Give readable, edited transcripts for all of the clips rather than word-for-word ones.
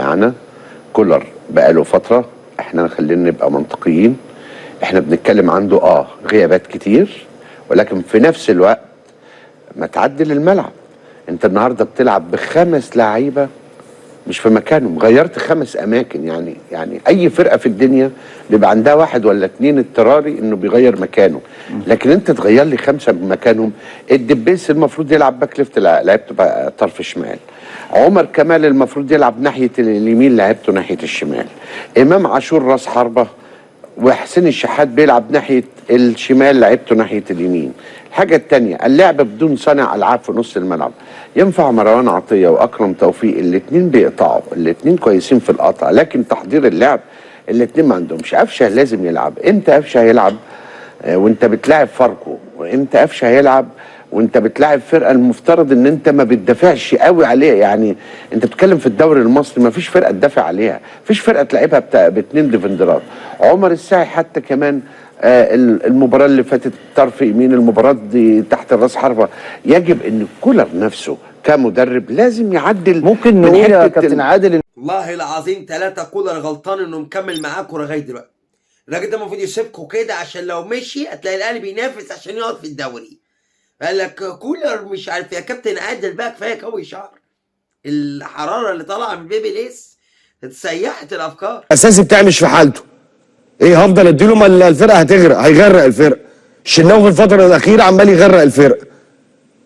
معانا. كولر بقاله فترة، احنا خلينا نبقى منطقيين، احنا بنتكلم عنده غيابات كتير، ولكن في نفس الوقت ما تعدل الملعب. انت النهارده بتلعب بخمس لعيبة مش في مكانهم، غيرت 5 اماكن. يعني اي فرقه في الدنيا بيبقى عندها 1 ولا 2 اضطراري انه بيغير مكانه، لكن انت تغير لي 5 بمكانهم. الدبيس المفروض يلعب back left، لعبته بقى طرف شمال. عمر كمال المفروض يلعب ناحية اليمين، لعبته ناحية الشمال. امام عاشور راس حربه، وحسين الشحات بيلعب ناحية الشمال، لعبته ناحية اليمين. الحاجة الثانية، اللعب بدون صانع العاب في نص الملعب. ينفع مروان عطية واكرم توفيق، الاثنين بيقطعوا، الاثنين كويسين في القطع، لكن تحضير اللعب الاثنين ما عندهمش. قفشه لازم يلعب. امتى قفشه هيلعب وانت بتلاعب فاركو؟ وامتى قفشه هيلعب وانت بتلاعب فرقه المفترض ان انت ما بتدافعش قوي عليها؟ يعني انت بتتكلم في الدوري المصري ما فيش فرقه تدافع عليها، فيش فرقه تلعبها ب2 ديفندرات. عمر الساعي حتى كمان المباراة اللي فاتت طرف يمين، المباراة دي تحت الراس حربه. يجب ان كولر نفسه كمدرب لازم يعدل. ممكن نقول يا كابتن عادل والله العظيم 3 كولر غلطان انه مكمل معاكم لغاية دلوقتي. الراجل ده المفروض يسيبكم كده، عشان لو مشي هتلاقي الاهلي بينافس عشان يقعد في الدوري. قال لك كولر مش عارف يا كابتن عادل بقى، كفاية قوي شعر الحرارة اللي طالعه من بيبي ليس اتسيحت الافكار. الاساسي بتاعي مش في حالته. ايه هفضل اديله؟ ما الفرقة هتغرق، هيغرق الفرقة. الشناوي في الفترة الاخيرة عمال يغرق الفرقة،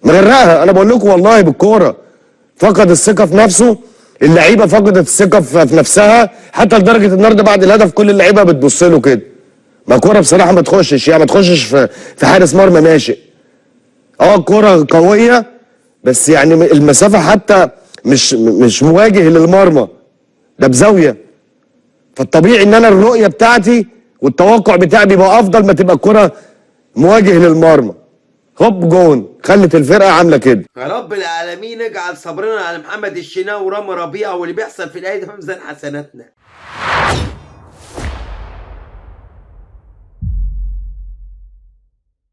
مغرقها. انا بقول لكم والله بالكورة فقد الثقة في نفسه، اللعيبة فقدت الثقة في نفسها، حتى لدرجة النهارده بعد الهدف كل اللعيبة بتبص له كده. ما كورة بصراحة ما تخشش، يعني ما تخشش في حارس مرمى ناشئ. كورة قوية بس يعني المسافة حتى مش مواجه للمرمى، ده بزاوية. فالطبيعي ان انا الرؤية بتاعتي والتوقع بتاعي بيبقى افضل ما تبقى الكره مواجه للمرمى. هوب جون، خلت الفرقة عامله كده. يا رب العالمين اجعل صبرنا على محمد الشناوي ورامي ربيعة واللي بيحصل في الاهلي ده في ميزان حسناتنا.